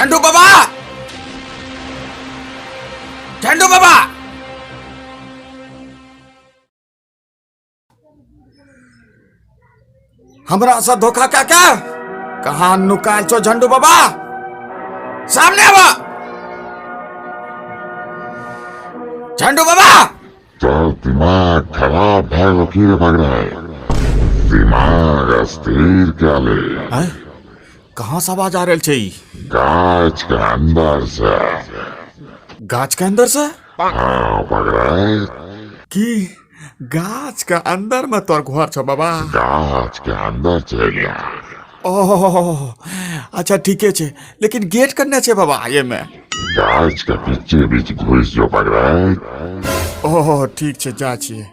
झंडू बाबा, झंडू बाबा, हमरा से धोखा क्या क्या कहाँ नुकायल छो झंडू बाबा? सामने आवा झंडू बाबा। तोहर दिमाग खराब भए गेलो की रे भगराय? दिमाग अस्थिर क्या ले। आय, कहाँ से आवाज आ रहल छै ई? गाछ के अंदर से। गाछ के अंदर से? हाँ भगराय। की गाछ के अंदर में तोर घर छौ बाबा? गाछ के अंदर चलि आ। ओह अच्छा ठीके छै, लेकिन गेट कन्ने छै बाबा ये में? गाछ के बीचे बीच घुसि जो भगराय। ओह ठीक छै, जा छियै।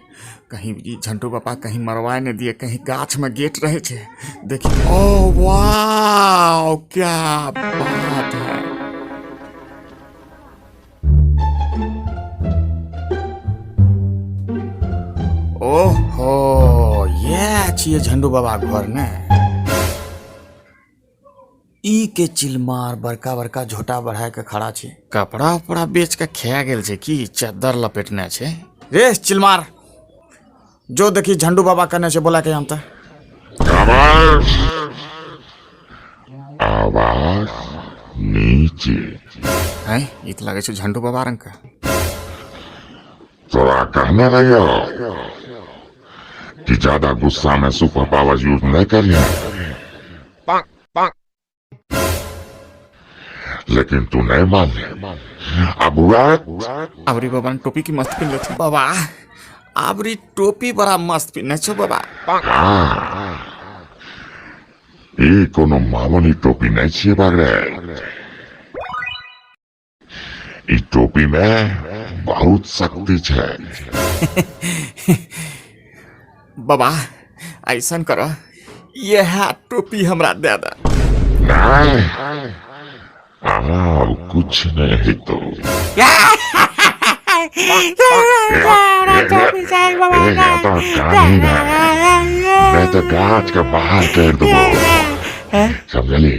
कहीं ई झंटू बाबा कहीं मरवाए नहीं दिए, कहीं गाछ में गेट रहे छै। देखी, ओ वाह क्या बात है। ओहो ये छियै झंडू बाबा घर ने। ई के चिलमार बड़का बड़का झोटा बढ़ा के खड़ा छै, कपड़ा उपड़ा बेच के खा गेल छै की चद्दर लपेटने छै। रे चिलमार जो देखी झंडू बाबा कने छै, बोला के हम त। आवाज आवाज नीचे। हैं, ई त लगै छै झंडू बाबा रंग के। तोरा कहने रहियो कि ज्यादा गुस्सा में सुपर पावर यूज नहीं करिए, लेकिन तू नहीं मान ले। अब अबरी बाबा ने टोपी की मस्त पिन्हले छै बाबा। अबरी टोपी बड़ा मस्त पिन्हने छौ बाबा। हाँ, ई कोनो मामूली टोपी नहीं छियै बागरे। ई टोपी में बहुत शक्ति छै। बाबा ऐसा कर, यह टोपी हमरा दे दे। नहीं, आब कुछ नहीं हेतौ। नहीं तो गाछ के बाहर कर देबो, समझली?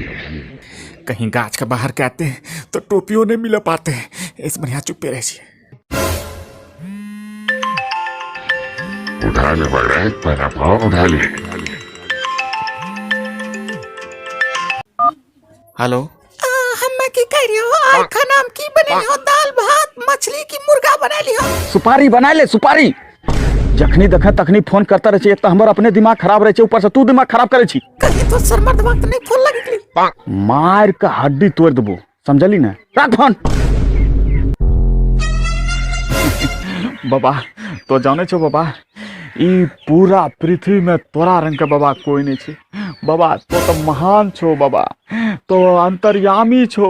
कहीं गाछ के बाहर के आते तो टोपियो नहीं मिल पाते, इस बढ़िया चुप्पे रहे छी। उठा ले बगड़े, पहला फोन उठा ले। हेलो। हम्मे की कह रही हो, आज खाना हम की बनेली हो? दाल भात मछली की मुर्गा बनेली हो? सुपारी बना ले सुपारी। जखनी देखे तखनी फोन करता रहे छै। एक तो हमर अपने दिमाग खराब रहे छै, ऊपर से तू दिमाग खराब करे छी। कहीं तो सर मर्द वक्त नहीं फोन लगी गेली। मार के हड्डी तोड़ देबो, समझली ने? राख फोन। बाबा तो जाने छो बाबा, ई पूरा पृथ्वी में तोरा रंग के बाबा कोई नहीं छे बाबा। तो तो महान छो बाबा, तो अंतर्यामी छो,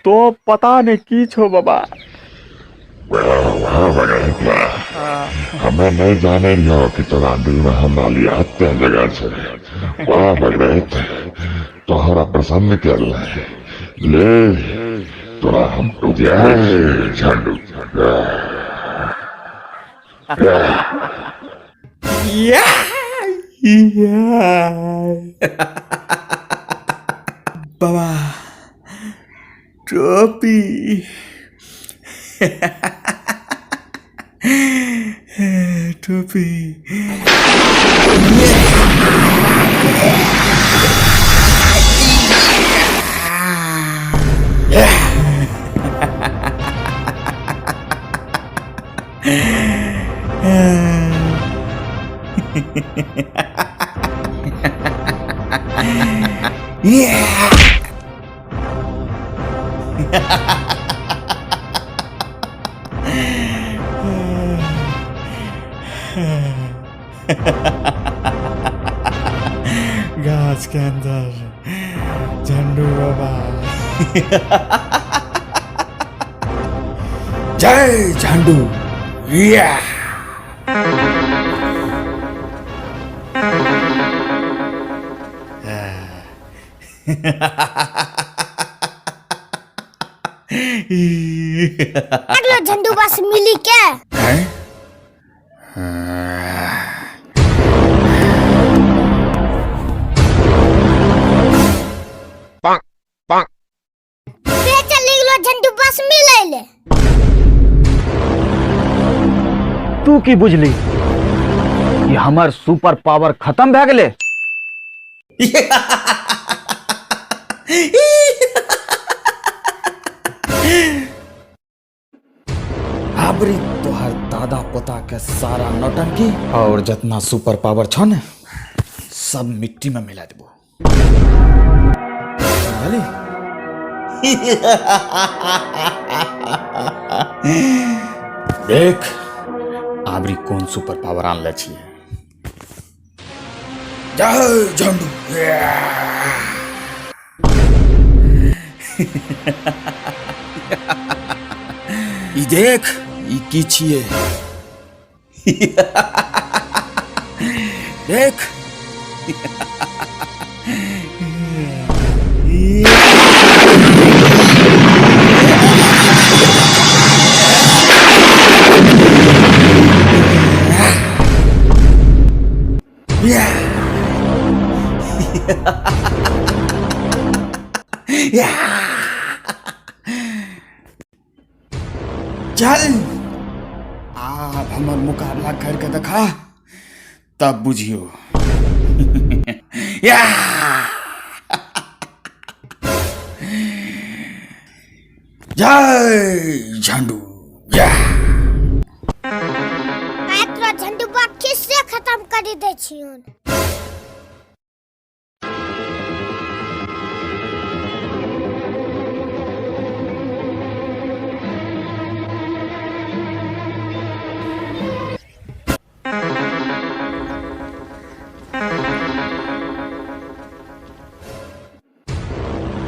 तो पता नहीं की छो बाबा। वाह वाह बगड़े, वाह। हमें नहीं जाने लियो कि तोरा दिल में हमरा लिए अत्ते जगह छे। वाह बगड़े, तोहरा प्रसन्न कर ले ले तोरा हम जय झंडू। बाबा टोपी टोपी। गाछ के अंदर झंडू बाबा। जय झंडू। या अगलो झंडू बस मिली के। हैं? की बुझली कि हमर सुपर पावर खत्म भए गेलै? आबरी तोहर दादा पोता के सारा नौटंकी और जितना सुपर पावर छौ ने सब मिट्टी में मिला देबो, समझली? देख आबरी कौन सुपर पावर आनले छियै। जय झंडू। ई देख, ई की छियै? देख, चल आप हमर मुकाबला करके देखा, तब बुझियो। या! जय झंडू। या! आइ तोरा झंडुबा खिस्से खत्म करी दै छियौन।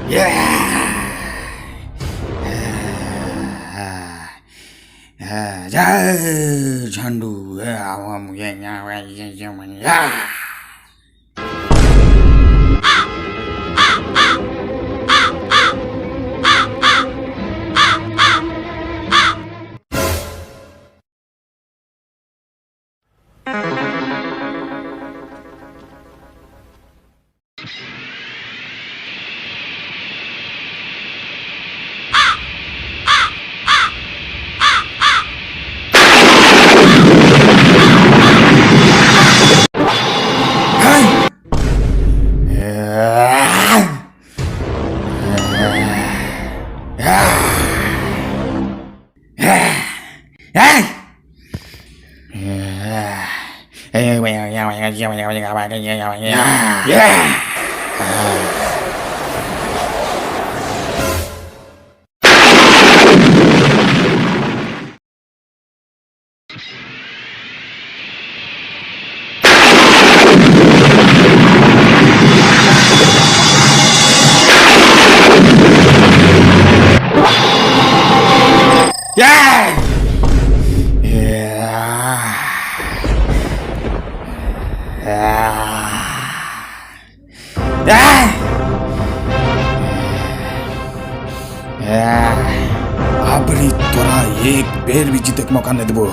जय झंडू। अबरी तोरा एक बेर भी जीते के मौका नहीं देबो।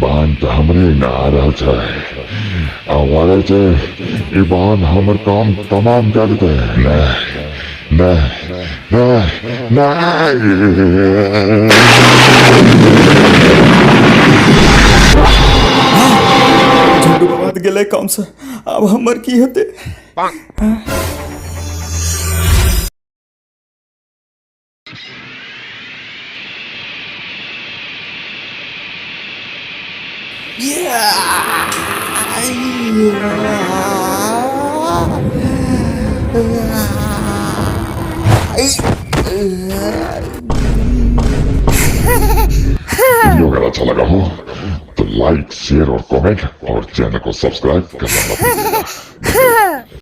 बाण तऽ हमरे ने आ रहल छै आ लागै छै ई बाण हमर काम तमाम कए देतै। नहि नहि नहि नहि। झंडू बाबा तऽ गेलै काम से, आब हमर की हेतै? वीडियो अगर अच्छा लगा हो तो लाइक, शेयर और कमेंट और चैनल को सब्सक्राइब करना मत भूलिएगा।